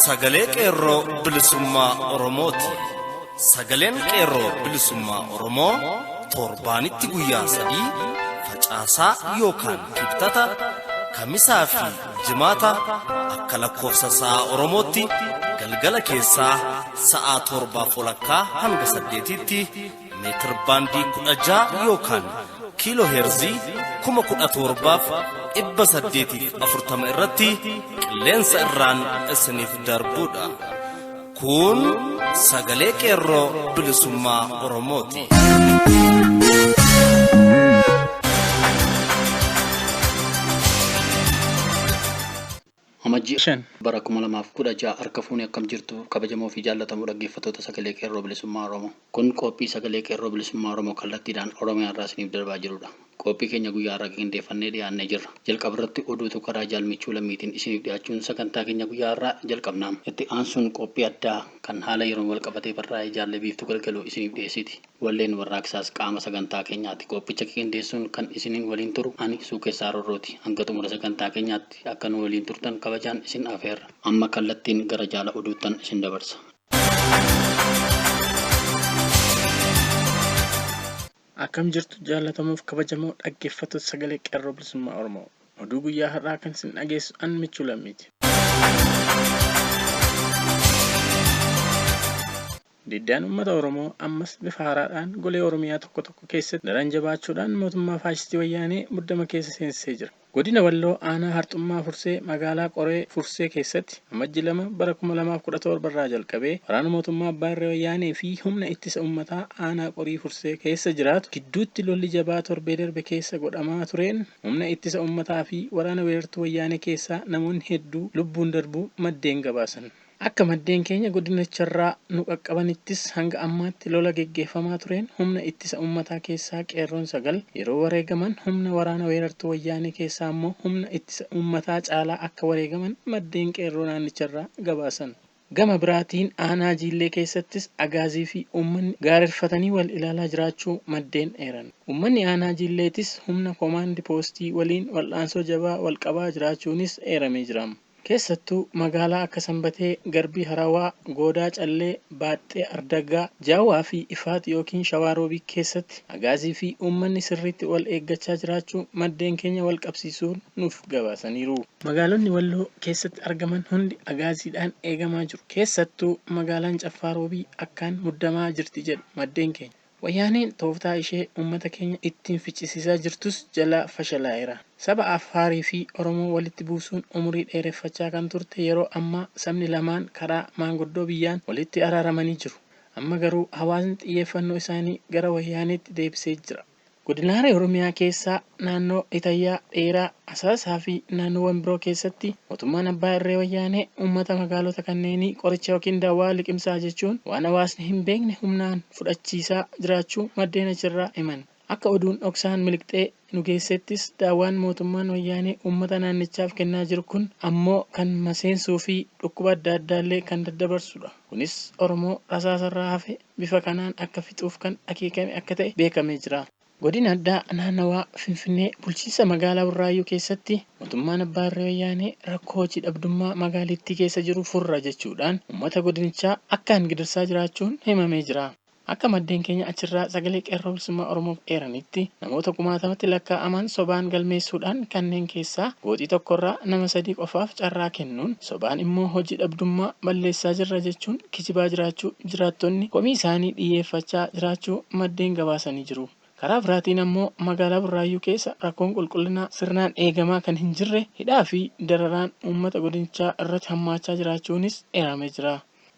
Sagalee Qeerroo Bilisummaa Oromooti. Sagaleen Qeerroo Bilisummaa Oromoo torbaanitti guyyaa 3, facaasaa yookaan kibxata, kamisaa fi jimaata akka lakkoofsa sa'a Oromootti galgala keessaa sa'a 7:30 hanga 8tti meetir baandii 16 yookaan kiiloo heerzii 17,840 irratti qilleensa irraan isiniif darbuudha. Kun sagalee Qeerroo Bilisummaa Oromooti. Amajjii 5 bara 2016 harka fuune akkam jirtu kabajamoo fi jaallatamoo dhaggeeffattoota sagalee Qeerroo Bilisummaa Oromoo. Kun qoophii sagalee Qeerroo Bilisummaa Oromoo kallattiidhaan Oromiyaa irraa isiniif darbaa jirudha. Qoophii keenya guyyaa har'aa qindeeffannee dhiyaannee jirra. Jalqaba irratti oduutu karaa Jaal Michuu Lammiitiin isiniif dhiyaachuun sagantaa keenya guyyaa har'aa jalqabna. Itti aansuun qoophii addaa kan haala yeroon wal qabatee barraa'e Jaalle Biiftuu Galgaloo isiniif dhiyeessiti. Walleen warraaqsaas qaama sagantaa keenyaati. Qoophicha qindeessuun kan isiniin waliin turu ani Suukeessaa Roorrooti. Hanga xumura sagantaa keenyaatti akka nu waliin turtan kabajaan isin afeerra. Amma kallattiin gara jaala oduuttan isin dabarsa. Akkam jirtu jaallatamuuf kabajamoo dhaggeeffattoota sagalee Qeerroo Bilisummaa Oromoo. Oduu guyyaa har'aa kan isin dhageessu an Michuu Lammiiti. Diddaan uummata Oromoo ammas bifa haaraadhaan golee Oromiyaa tokko tokko keessatti daran jabaachuudhaan mootummaa faashistii Wayyaanee muddama keessa seensisee jira. Godina Walloo aanaa Harxummaa Fursee magaalaa Qoree Fursee keessatti Amajji 2 bara 2017 irraa jalqabee waraana mootummaa abbaa irree Wayyaanee fi humna ittisa uummataa aanaa Qorii Fursee keessa jiraatu gidduutti lolli jabaa torbee darbe keessa godhamaa tureen humna ittisa uummataa fi waraana weerartuu Wayyaanee keessaa namoonni hedduu lubbuun darbuu maddeen gabaasan. Akka maddeen keenya godinicharraa nu qaqqabanittis hanga ammaatti lola geggeeffamaa tureen humna ittisa uummataa keessaa qeerroon 9 yeroo wareegaman humna waraana weerartuu Wayyaanee keessaa immoo humna ittisa uummataa caalaa akka wareegaman maddeen qeerroo naannicharraa gabaasan. Gama biraatiin aanaa Jiillee keessattis Agaazii fi uummanni gaarerfatanii wal ilaalaa jiraachuu maddeen eeran. Uummanni aanaa Jiilleetis humna komaandi poostii waliin wal'aansoo jabaa wal qabaa jiraachuunis eeramee jira. Keessattuu magaalaa akka Sanbatee, Garbii Harawaa, Goodaa Callee, Baaxxee Ardaggaa, Jaawwaa fi Ifaat ykn Shawaa Roobii keessatti Agaazii fi uummanni sirriitti wal eeggachaa jiraachuu maddeen keenya wal qabsiisuun nuuf gabaasaniiru. Magaalonni Walloo keessatti argaman hundi Agaaziidhaan eegamaa jiru. Keessattuu magaalaan Caffaa Roobii akkaan muddamaa jirti jedhu maddeen keenya. Wayyaaneen tooftaa ishee uummata keenya ittiin ficcisiisaa jirtus jalaa fashalaa'eera. Saba Affaarii fi Oromoo walitti buusuun umurii dheereffachaa kan turte yeroo ammaa sabni lamaan karaa maanguddoo biyyaan walitti araaramanii jiru. Amma garuu hawaasni xiyyeeffannoo isaanii gara Wayyaaneetti deebisee jira. Godinaalee Oromiyaa keessaa naannoo Itayyaa, Dheeraa, Asaasaa fi naannoowwan biroo keessatti mootummaan abbaa irree Wayyaanee uummata magaalota kanneenii qoricha ykn dawaa liqimsaa jechuun waan hawaasni hin beekne humnaan fudhachiisaa jiraachuu maddeen achirraa himan. Akka oduun dhoksaan miliqxee nu geessettis daawaan mootummaan Wayyaanee uummata naannichaaf kennaa jiru kun ammoo kan maseensuu fi dhukkuba adda addaallee kan daddabarsudha. Kunis Oromoo rasaasarraa hafe bifa kanaan akka fixuuf kan akeekame akka ta'e beekamee jira. Godina Addaa Naannawaa Finfinnee Bulchiinsa Magaalaa Burraayyuu keessatti mootummaan abbaa irree Wayyaanee rakkoo hojii dhabdummaa magaalittii keessa jiru furra jechuudhaan uummata godinichaa akkaan gidirsaa jiraachuun himamee jira. Akka maddeen keenya achirraa Sagalee Qeerroo Bilisummaa Oromoof eeranitti, namoota kumaatamatti lakkaa'aman sobaan galmeessuudhaan kanneen keessaa gooxii tokkorraa nama 3 qofaaf carraa kennuun sobaan immoo hoji dhabdummaa balleessaa jirra jechuun kijibaa jiraachuu jiraattonni komii isaanii dhiyyeeffachaa jiraachuu maddeen gabaasanii jiru. Karaa biraatiin ammoo magaalaa Burraayyuu keessa rakkoon qulqullinaa sirnaan eegamaa kan hin jirre, hidhaa fi dararaan uummata godinichaa irratti hammaachaa jiraachuunis eeramee jira.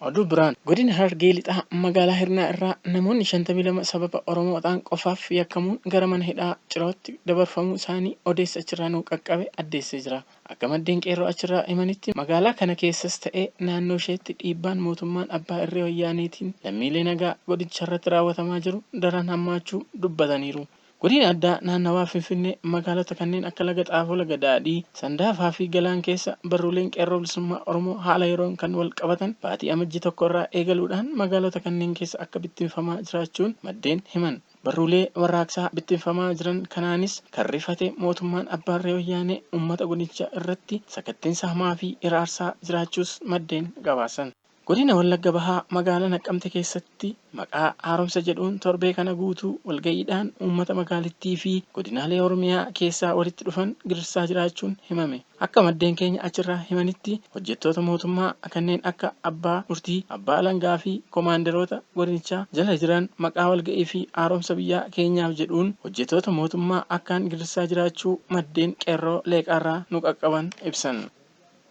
Oduu biraan, Godina Harargee Lixaa magaalaa Hirnaa irraa namoonni 52 sababa Oromoo ta'an qofaaf yakkamuun gara mana hidhaa Cirootti dabarfamuu isaanii odeessi achirraa nu qaqqabe addeessee jira. Akka maddeen Qeerroo achirraa himanitti magaalaa kana keessas ta'ee naannoo isheetti dhiibbaan mootummaan abbaa irree Wayyaaneetiin lammiilee nagaa godincharratti raawwatamaa jiru daran hammaachuu dubbataniiru. Godina Addaa Naannawaa Finfinnee magaalota kanneen akka Laga Xaafoo Laga Daadhii, Sandaafaa fi Galaan keessa barruuleen Qeerroo Bilisummaa Oromoo haala yeroon kan wal qabatan baatii Amajjii 1 irraa eegaluudhaan magaalota kanneen keessa akka bittinfamaa jiraachuun maddeen himan. Barruulee warraaqsaa bittinfamaa jiran kanaanis kan rifate mootummaan Abbaa Irree Wayyaanee uummata godinichaa irratti sakatteensa hamaa fi iraarsaa jiraachuus maddeen gabaasan. Godina Wallagga Bahaa magaalaa Naqqamte keessatti maqaa haaromsa jedhuun torbee kana guutuu walga'iidhaan uummata magaalittii fi godinaalee Oromiyaa keessaa walitti dhufan gidirsaa jiraachuun himame. Akka maddeen keenya achirraa himanitti hojjettoota mootummaa kanneen akka abbaa murtii, abbaa alangaa fi koomaandaroota godinichaa jala jiran maqaa walga'ii fi haaromsa biyyaa keenyaaf jedhuun hojjettoota mootummaa akkaan gidirsaa jiraachuu maddeen qeerroo leeqaarraa nu qaqqaban ibsan.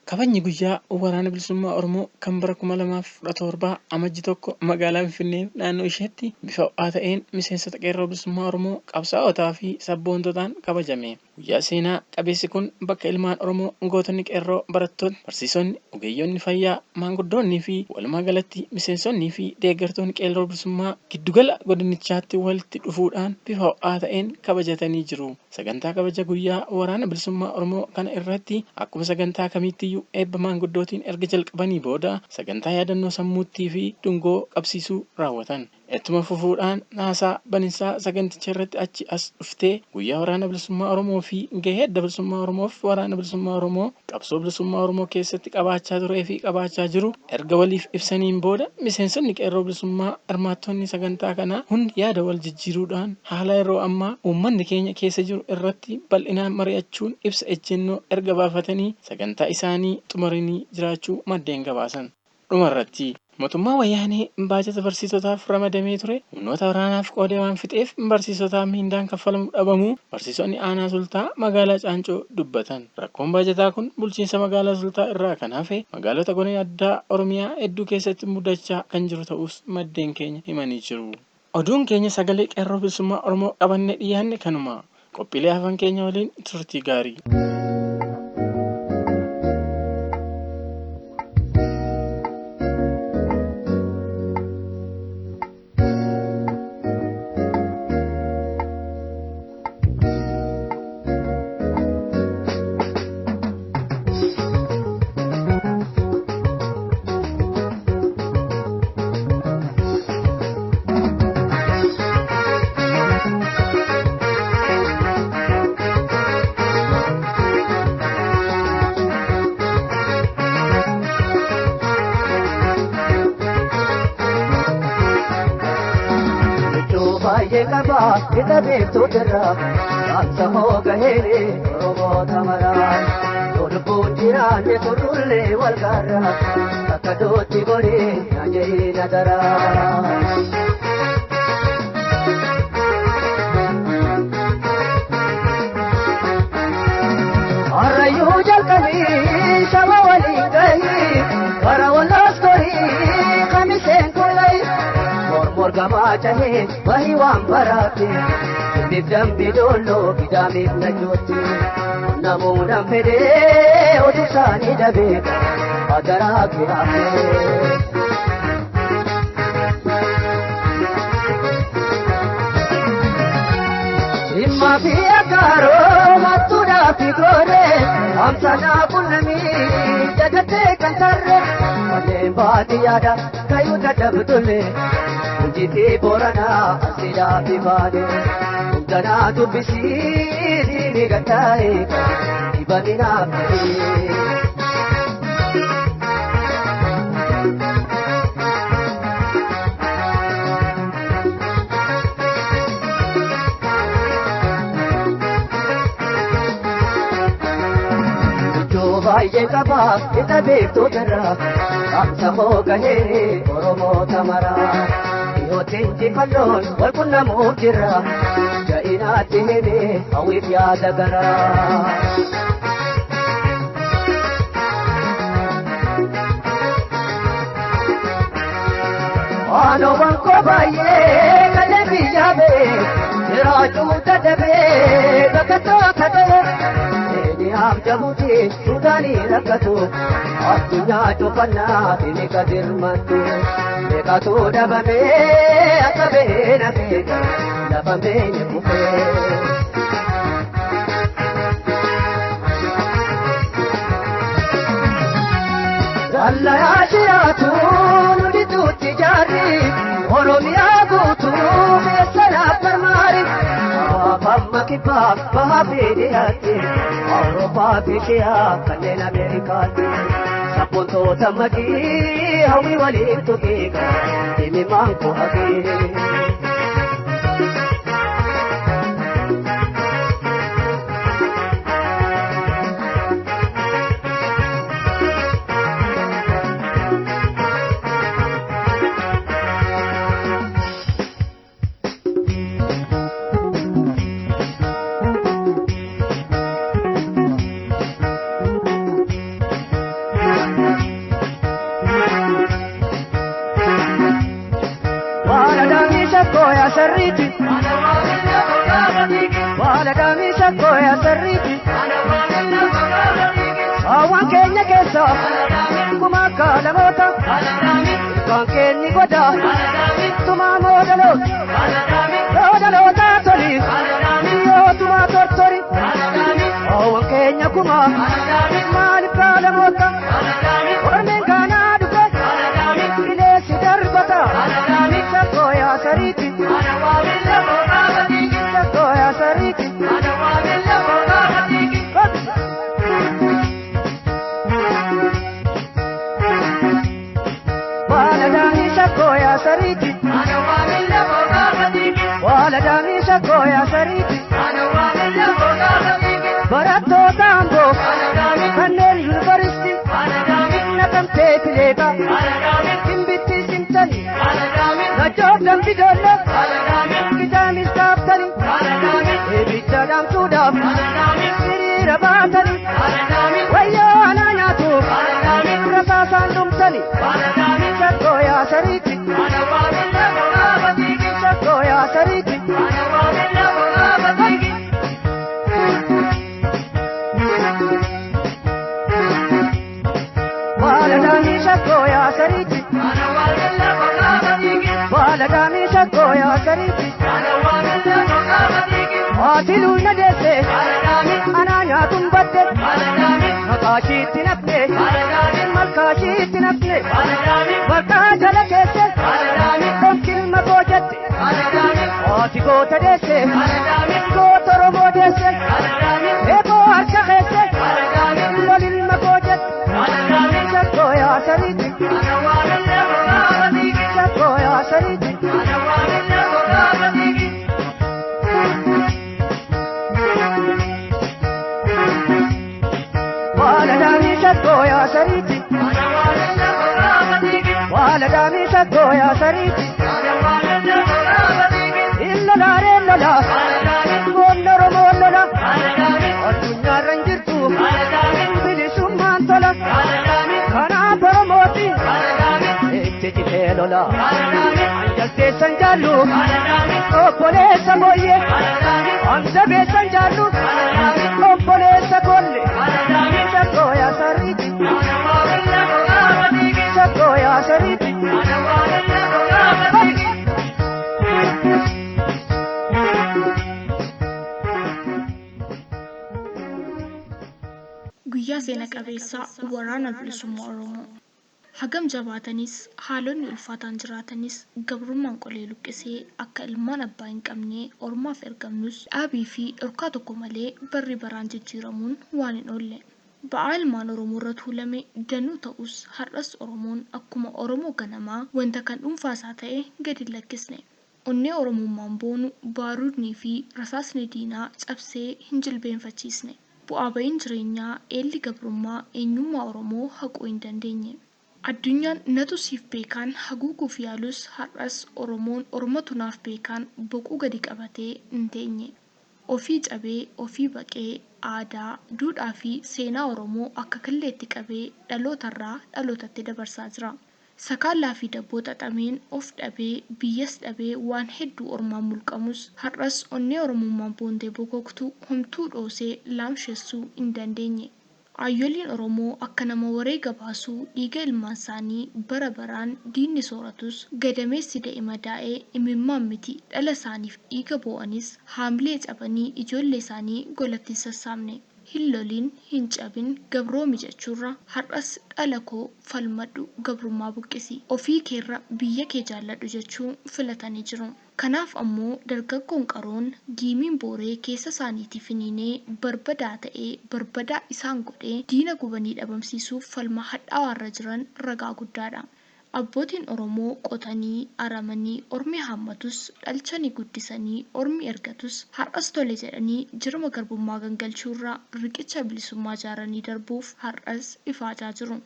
Kabajni guyyaa waraana bilisummaa Oromoo kan bara 2017 amajji 1 magaalaa Finfinnee naannoo isheetti bifa ho'aa ta'een miseensota qeerroo bilisummaa Oromoo qabsaa'otaa fi sabboontotaan kabajame. Guyyaa seenaa qabeessi kun bakka ilmaan Oromoo gootonni qeerroo barattoonni, barsiisonni, ogeeyyonni fayyaa, maanguddoonnii fi walumaa galatti miseensonnii fi deeggartoonni qeerroo bilisummaa giddugala godinichaatti walitti dhufuudhaan bifa ho'aa ta'een kabajatanii jiru. Sagantaa kabaja guyyaa waraana bilisummaa Oromoo kana irratti akkuma sagantaa kamiittiyyuu eebba maanguddootiin erga jalqabanii booda sagantaa yaadannoo sammuuttii fi dungoo qabsiisuu raawwatan. Ittuma fufuudhaan haasaa baninsaa saganticha irratti achi as dhuftee guyyaa waraana bilisummaa Oromoo fi gahee adda bilisummaa Oromoof waraana bilisummaa Oromoo qabsoo bilisummaa Oromoo keessatti qabaachaa turee fi qabaachaa jiru erga waliif ibsaniin booda miseensonni qeerroo bilisummaa hirmaattonni sagantaa kanaa hundi yaada wal jijjiiruudhaan haala yeroo ammaa uummanni keenya keessa jiru irratti bal'inaan mari'achuun ibsa ejjennoo erga baafatanii sagantaa isaanii xumuranii jiraachuu maddeen gabaasan. Dhumarratti mootummaa wayyaanee baajata barsiisotaaf ramadamee ture humnoota waraanaaf qoodee waan fixeef barsiisotaaf miindaan kaffalamu dhabamuu barsiisonni aanaa sultaa magaalaa Caancoo dubbatan. Rakkoon baajataa kun bulchiinsa magaalaa sultaa irraa kan hafe magaalota godina addaa Oromiyaa hedduu keessatti mudachaa kan jiru ta'us maddeen keenya himanii jiru. Oduun keenya sagalee qeerroo bilisummaa Oromoo qabannee dhiyaanne kanuma. Qophiilee hafan keenya waliin turtii gaarii. Baay'ee qaba hidha beektoota dhaamsa hoo gaheere Oromoota maraa lubbuun jiraanne turrullee wal gaarra akka dootti godhee na jehee na daraa. Harrayyuu jalqabii saba waliin gahii bara wallaas torii kamiseen tolai. Morgamaa cahee bahi waan baraate Dubbiif dambi dolloo gidaamiif najooti Namuudhaan fedhee oduu isaanii dhabee hagaraa kiraafee. Dhimma fi akkaaroo mattuudhaa fi gooree hamsanaa qunnamii dagattee kan tarree Manneen baadiyyaadha kayyuu dadhabdulee. Hojii Booranaa asiidhaa fi baale Hundanaa dubbisii ni gattaa'e dhibaminaaf ta'e. Iddoo baay'ee qaba hidha beektoota irraa dhaamsa hoo gahee Oromoota maraa. Dhiyootti injifannoon wal qunnamuuf jira ja'inaatti himee hawwiif yaada garaa. Waanoo koo baay'ee kalee biyyaa bee jiraachuu dadhabee bakka tokko ta'e. Eeniyaaf jabuuti suudhaanii rakkatu addunyaa cufannaa fi ni kadirmattu. Meeqatu dhabamee akka beena beeka lafa beene kufee. Wallayaa jiraatu nuti tuutti jaarri Oromiyaa guutuu keessa naaf marmaarri. Kaabaa kibbaa bahaa fi dhiyaatti Awurooppaa fi Eeshiyaa kanneen Ameerikaatti sabboontoota maqii hawwii waliin tuqiiqa himimaan koo haqii. Sarriiti. Waaladhaamisa gooya sarriiti. Hawaan keenya keessa kuma akka lamoota. Ilkaan keenyi goda tumaa moodaloota. Moodaloota toli yoo tumaa tortori. Hawaan keenya kuma maaliif kaalamoota. Ormeen gaanaa dhufe bineessi darbata. Shakkooyaa sariiti. Shakkooyaa sariiti. Waaladhaanii shakkooyaa sariiti. Waaladhaanii shakkooyaa sariiti. Barattoota Amboo kanneen yuunivarsiitii naqamtee fileeta. Gimbitti simtanii. Najjoo dambi doolle kitaanis kaaftanii eebicha dhaamsuudhaaf hiriira baatanii wayyoo anaa nyaatuuf rasaasaan dhumtanii shakkooyaa sariiti shakkooyaa sariiti. Waaladhaanii shakkooyaa sariiti. Waaladhaanii shakkooyaa sariiti. Haati luuna deesse anaa nyaatuun badde maqaashiitti nafne malkaashiitti nafne malkaa jala keesse dhonkin koo jette haati goota deesse goota Oromoo deesse eeboo harka keesse lolilma koo jette shakkooyaa sariiti shakkooyaa sariiti. Waaladhaanii shakkooyaa sariiti. Waaladhaanii shakkooyaa sariiti. Illolaaree lola goonna Oromoo lola addunyaarra hin jirtu bilisummaan tola kanaaf Oromooti itti citee lola anjalteessan jaallu obboleessa mooyyee anjabeessan jaallu obboleessa golle shakkooyaa sariiti shakkooyaa sariiti. Guyyaa seena qabeessaa waraana bilisummaa Oromoo. Hagam jabaatanis haalonni ulfaataan jiraatanis gabrummaan qolee luqqisee akka ilmaan abbaa hin qabne ormaaf ergamnus dhaabii fi dhorkaa tokko malee barri baraan jijjiiramuun waan hin oolle. Ba'aa ilmaan Oromoo irra tuulame danuu ta'us har'as Oromoon akkuma Oromoo ganamaa wanta kan dhuunfaasaa ta'e gadi hin lakkisne. Onnee Oromummaan boonu baaruudnii fi rasaasni diinaa cabsee hin jilbeenfachiisne. Bu'aa ba'iin jireenyaa eelli gabrummaa eenyummaa Oromoo haquu hin dandeenye. Addunyaan natu siif beekaan haguuguuf yaalus har'as Oromoon Oromatu naaf beekaan boquu gadi qabatee hin teenye. Ofii cabee ofii baqee aadaa, duudhaa fi seenaa Oromoo akka killeetti qabee dhalootarraa dhalootatti dabarsaa jira. Sakaallaa fi dabboo xaxameen of dhabee biyyas dhabee waan hedduu ormaan mulqamus har'as onnee Oromummaan boontee bokoktu homtuu dhoosee laamshessuu hin dandeenye. Ayyoliin Oromoo akka nama wareega baasuu dhiiga ilmaan isaanii bara baraan diinni sooratus gadameessi da'e madaa'ee imimmaan miti dhala isaaniif dhiiga boo'anis haamilee cabanii ijoollee isaanii golatti hin sassaabne. hin lolin, hin cabin, gabroomi jechuurra har'as dhala koo falmadhu, gabrummaa buqqisi, ofii keerra biyya kee jaalladhu jechuu filatanii jiru. Kanaaf ammoo dargaggoon qaroon giimiin booree keessa isaaniitii finiinee barbadaa ta'ee barbadaa isaan godhee diina gubanii dhabamsiisuuf falma hadhaawaarra jiran ragaa guddaadha. Abbootiin Oromoo qotanii, aramanii, ormi haammatus, dhalchanii guddisanii, ormi ergatus, har'as tole jedhanii jirma garbummaa gangalchuurra riqicha bilisummaa ijaaranii darbuuf har'as ifaajaa jiru.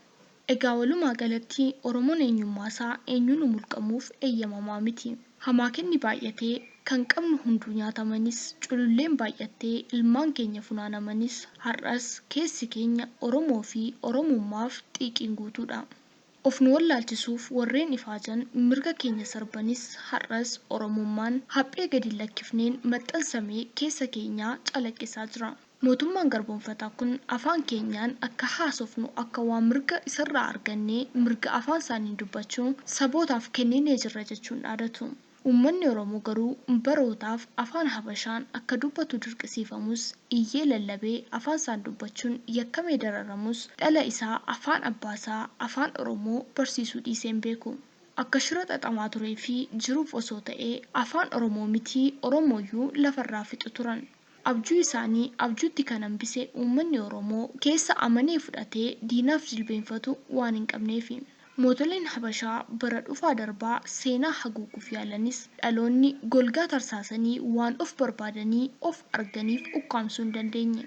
Egaa walumaa galatti Oromoon eenyummaasaa eenyuunuu mulqamuuf eeyyamamaa miti. Hamaakenni baay'atee kan qabnu hunduu nyaatamanis, cululleen baay'attee ilmaan keenya funaanamanis har'as keessi keenya Oromoo fi Oromummaaf xiiqiin guutuudha. Of nu wallaalchisuuf warreen ifaajan mirga keenya sarbanis har'as Oromummaan haphee gadi hin lakkifneen maxxansamee keessa keenyaa calaqqisaa jira. Mootummaan garboomfataa kun afaan keenyaan akka haasofnu akka waan mirga isarraa argannee mirga afaan isaaniin dubbachuu sabootaaf kenninee jirra jechuun dhaadatu. Uummanni Oromoo garuu barootaaf afaan Habashaan akka dubbatu dirqisiifamus, iyyee lallabee afaan isaan dubbachuun yakkamee dararamus dhala isaa afaan abbaasaa afaan Oromoo barsiisuu dhiisee hin beeku. Akka shira xaxamaa turee fi jiruuf osoo ta'ee afaan Oromoo mitii Oromooyyuu lafarraa fixu turan. Abjuu isaanii abjuutti kan hambise uummanni Oromoo keessa amanee fudhatee diinaaf jilbeenfatu waan hin qabneefi. Mootoleen Habashaa bara dhufaa darbaa seenaa haguuguuf yaalanis dhaloonni golgaa tarsaasanii waan of barbaadanii of arganiif ukkaamsuu hin dandeenye.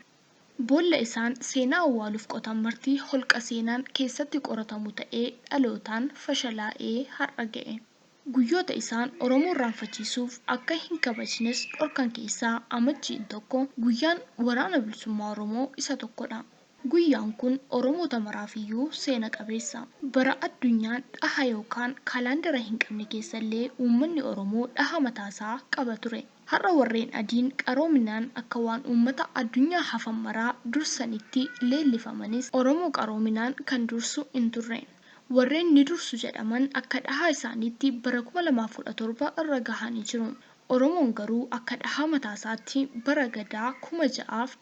Boolla isaan seenaa awwaaluuf qotan marti holqa seenaan keessatti qoratamu ta'ee dhalootaan fashalaa'ee har'a ga'e. Guyyoota isaan Oromoo irraanfachiisuuf akka hin kabajnes dhorkan keessaa Amajjiin 1 guyyaan Waraana Bilisummaa Oromoo isa tokkodha. Guyyaan kun Oromoota maraafiyyuu seena qabeessa. Bara addunyaan dhaha yookaan kaalaandara hin qabne keessallee uummanni Oromoo dhaha mataasaa qaba ture. Har'a warreen adiin qaroominaan akka waan uummata addunyaa hafan maraa dursanitti leellifamanis Oromoo qaroominaan kan dursu hin turre. Warreen ni dursu jedhaman akka dhahaa isaaniitti bara 2017 irra gahanii jiru. Oromoon garuu akka dhahaa mataasaatti bara Gadaa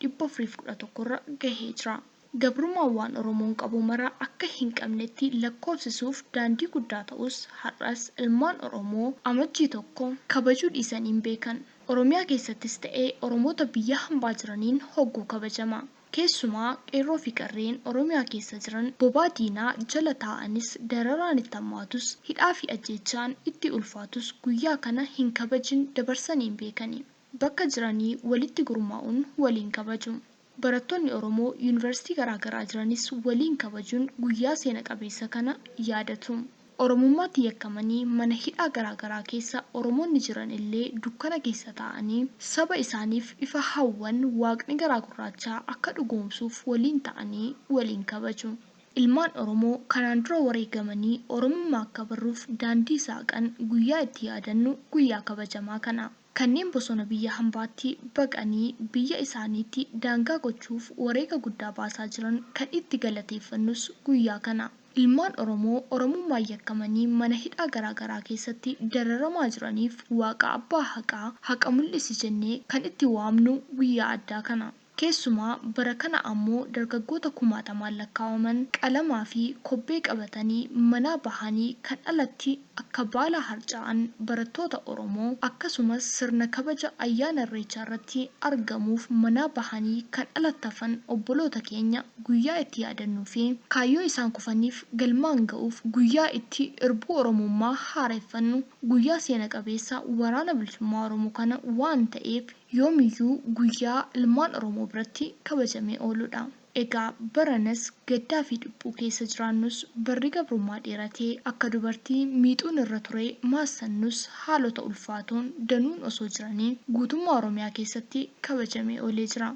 6411 irra gahee jira. Gabrummaan waan Oromoon qabu mara akka hin qabnetti lakkoofsisuuf daandii guddaa ta'us har'as ilmaan Oromoo Amajjii 1 kabajuu dhiisanii hin beekan. Oromiyaa keessattis ta'e Oromoota biyya hambaa jiraniin hogguu kabajama. Keessumaa qeerroo fi qarreen Oromiyaa keessa jiran bobaa diinaa jala taa'anis dararaan itti hammaatus, hidhaa fi ajjeechaan itti ulfaatus guyyaa kana hin kabajin dabarsanii hin beekani. Bakka jiranii walitti gurmaa'uun waliin kabaju. Barattoonni Oromoo yuunivarsiitii garaagaraa jiranis waliin kabajuun guyyaa seena qabeessa kana yaadatu. Oromummaatti yakkamanii mana hidhaa garaagaraa keessa Oromoonni jiran illee dukkana keessa taa'anii saba isaaniif ifa hawwan waaqni garaa gurraachaa akka dhugoomsuuf waliin ta'anii waliin kabaju. Ilmaan Oromoo kanaan dura wareegamanii Oromummaa akka barruuf daandii saaqan guyyaa itti yaadannu guyyaa kabajamaa kana. Kanneen bosona biyya hambaatti baqanii biyya isaaniitti daangaa gochuuf wareega guddaa baasaa jiran kan itti galateeffannus guyyaa kana. Ilmaan Oromoo Oromummaan yakkamanii mana hidhaa garaagaraa keessatti dararamaa jiraniif Waaqa abbaa haqaa haqa mul'isi jennee kan itti waamnu guyyaa addaa kana. Keessumaa bara kana ammoo dargaggoota kumaatamaan lakkaawaman qalamaa fi kobbee qabatanii manaa bahanii kan alatti akka baala harca'an barattoota Oromoo akkasumas sirna kabaja ayyaana Irreechaa irratti argamuuf manaa bahanii kan alatti hafan obboloota keenya guyyaa itti yaadannuu fi kaayyoo isaan kufaniif galmaan ga'uuf guyyaa itti irbuu Oromummaa haareffannu guyyaa seena qabeessa Waraana Bilisummaa Oromoo kana waan ta'eef yoomiyyuu guyyaa ilmaan Oromoo biratti kabajamee ooludha. Egaa baranas gaddaa fi dhiphuu keessa jiraannus barri gabrummaa dheeratee akka dubartii miixuun irra ture maassannus haalota ulfaatoon danuun osoo jiranii guutummaa Oromiyaa keessatti kabajamee oolee jira.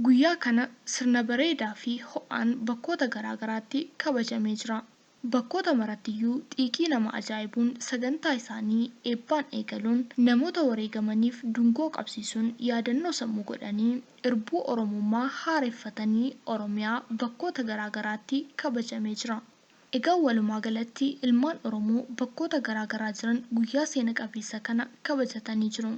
Guyyaa kana sirna bareedaa fi ho'aan bakkoota garaa garaatti kabajamee jira. Bakkoota marattiyyuu xiiqii nama ajaa'ibuun sagantaa isaanii eebbaan eegaluun namoota wareegamaniif dungoo qabsiisuun yaadannoo sammuu godhanii irbuu Oromummaa haareffatanii Oromiyaa bakkoota garaa garaatti kabajamee jira. Egaa walumaa galatti ilmaan Oromoo bakkoota garaa garaa jiran guyyaa seena qabeessa kana kabajatanii jiru.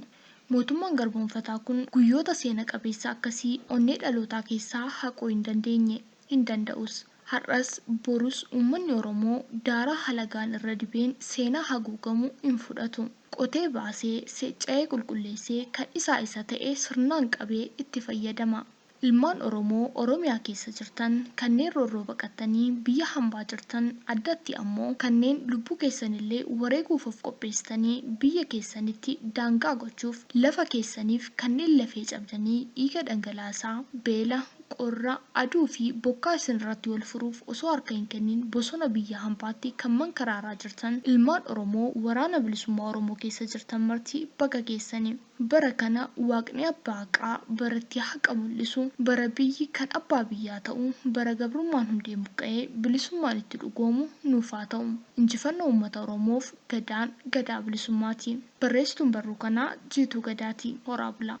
Mootummaan garboomfataa kun guyyoota seena qabeessa akkasii onnee dhalootaa keessaa haquu hin dandeenye, hin danda'us. Har'as borus uummanni Oromoo daaraa halagaan irra dibeen seenaa haguugamu hin fudhatu. Qotee baasee, seecca'ee qulqulleessee kan isaa isa ta'e sirnaan qabee itti fayyadama. Ilmaan Oromoo Oromiyaa keessa jirtan, kanneen roorroo baqattanii biyya hambaa jirtan, addatti ammoo kanneen lubbuu keessanillee wareeguuf of qopheessitanii biyya keessanitti daangaa gochuuf lafa keessaniif kanneen lafee cabdanii dhiiga dhangalaasaa, beela, qorra, aduu fi bokkaa isin irratti wal furuuf osoo harka hin kennin bosona biyya hambaatti kan mankaraaraa jirtan ilmaan Oromoo Waraana Bilisummaa Oromoo keessa jirtan marti baga geessani. Bara kana Waaqni abbaa haqaa bara itti haqa mul'isu, bara biyyi kan abbaa biyyaa ta'u, bara gabrummaan hundeen buqqa'ee bilisummaan itti dhugoomu nuuf haa ta'u. Injifannoo uummata Oromoof Gadaan Gadaa Bilisummaati. Barreessituun barruu kanaa Jiituu Gadaati. Horaa bulaa.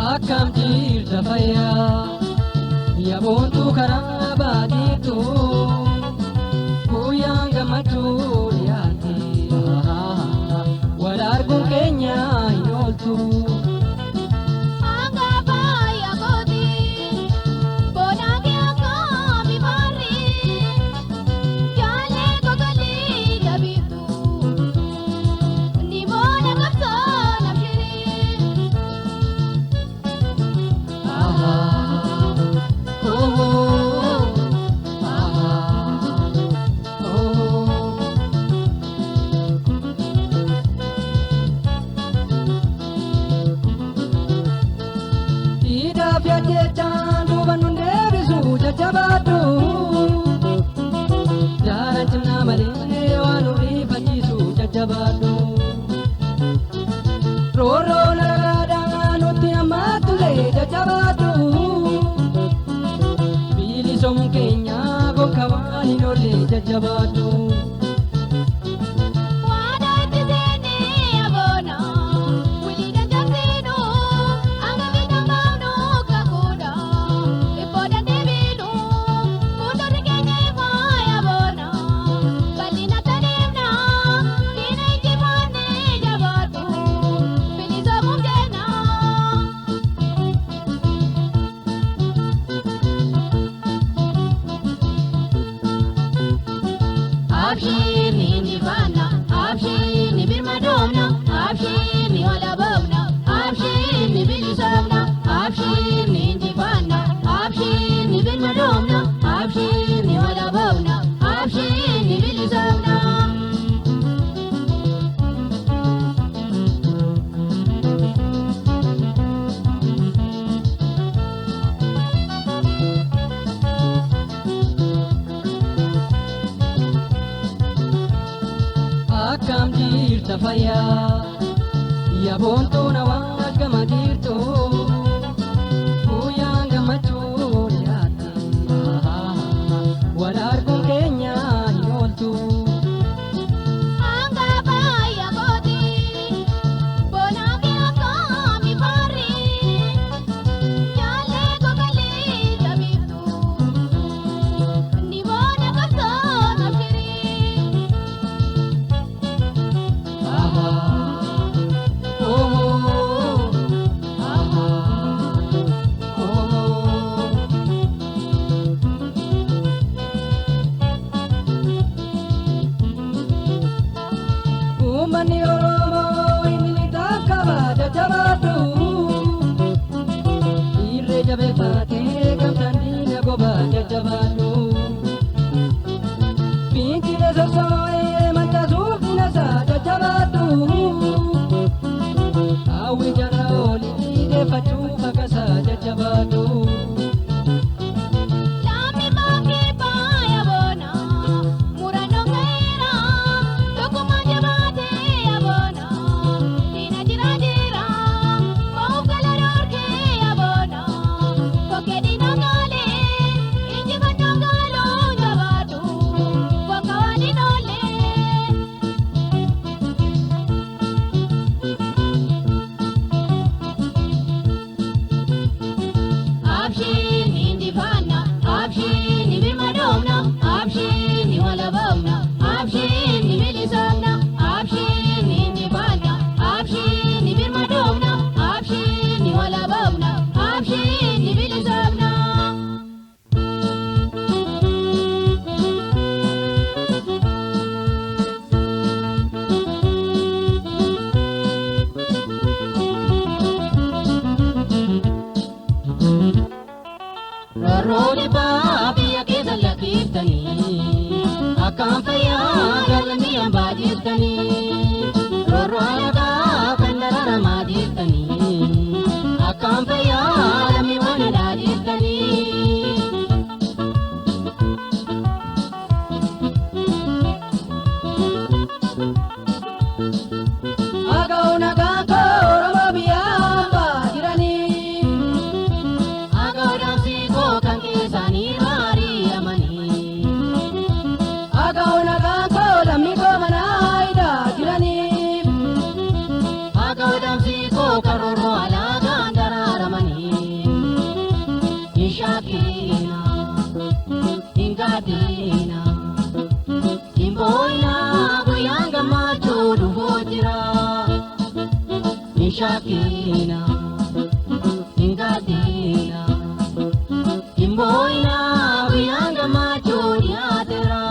Akkam jirta fayyaa yaboontuu karaa baadiitu guyyaan gammachuu dhiyaate wal arguun keenya hin ooltu. Hidhaaf jechaan duuba nun deebisu jajjabaadhu. Jaalan cimnaa malee waan nu rifachiisu jajjabaadhu. Roorroo nagaadhaan nutti hammaatullee jajjabaadhu. Bilisoomuun keenya gonka waan hin oolle jajjabaadhu. Abshiirni injifanna, abshiirni birmadoomna, abshiirni olaboomna, abshiirni bilisoomna, abshiirni injifanna, abshiirni birmadoomna, abshiirni olaboomna, abshiirni bilisoomna. Akkam jirta fayyaa yaboontuu nawaa gama jirtu guyyaan gammachuu dhiyaate wal arguun keenya hin ooltu. Oh, oh, oh. Roorroo dhibbaa biyya keessa lakkiftanii akkaan fayyaa jaalamii hambaa jirtanii. Roorroo alagaa kan dararamaa jirtanii akkaan fayyaa lammiiwwan alaa jirtanii. Aga'u nagaan koo Oromoo biyyaa hambaa jiranii. Aga'u koo kan keessanii ari'amanii. Aga'u nagaan koo lammii koo mana hidhaa jiranii. Aga'u koo kan roorroo alagaan dararamanii. Hin shaakina, hin gaddina, hin boo'ina guyyaan gammachuu dhufuu jira. Hin shaakina, hin gaddina, hin boo'ina guyyaan gammachuu dhiyaateera.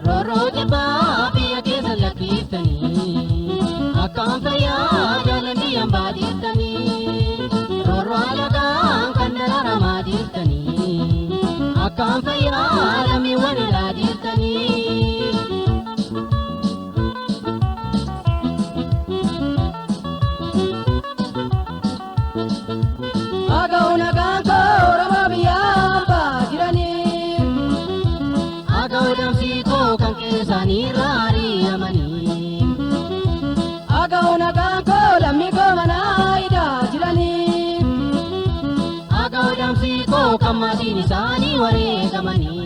Roorroo jabaa biyya keessa lakkiftanii akkaan fayyaa jaalamii hambaa jirtanii. Roorroo alagaan kan dararamaa jirtanii akkaan fayyaa lammiiwwan alaa jirtanii. Aga'u nagaan koo Oromoo biyyaa hambaa jiranii. Aga'u koo kan keessanii ari'amanii. Aga'u nagaan koo lammii koo mana hidhaa jiranii. Aga'u koo kan maatiin isaanii wareegamanii.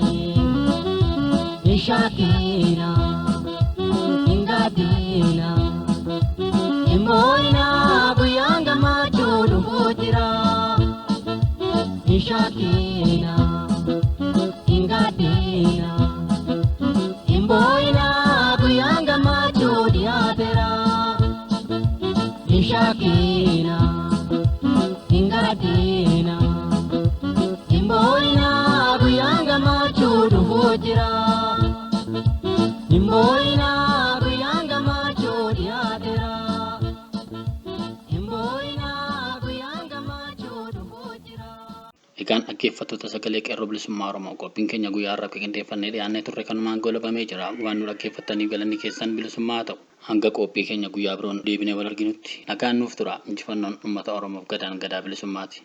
Hin shaakina, hin gaddina, hin boo'ina guyyaan gammachuu dhufuu jira. Hin shaakina, hin gaddina, hin boo'ina guyyaan gammachuu dhiyaateera. Hin shaakina, hin gaddina, hin boo'ina guyyaan gammachuu dhufuu jira. Hin boo'ina guyyaan gammachuu dhiyaateera. Hin boo'ina guyyaan gammachuu dhufuu jira. Egaan dhaggeeffattoota sagalee qeerroo bilisummaa Oromoo qophiin keenya guyyaa har'aaf qindeeffannee dhiyaannee turre kanumaan goolabamee jira. Waan nu dhaggeeffattaniif galanni keessan bilisummaa haa ta'u. Hanga qophii keenya guyyaa biroon deebinee wal arginutti nagaan nuuf tura. Injifannoon uummata Oromoof gadaan gadaa bilisummaati.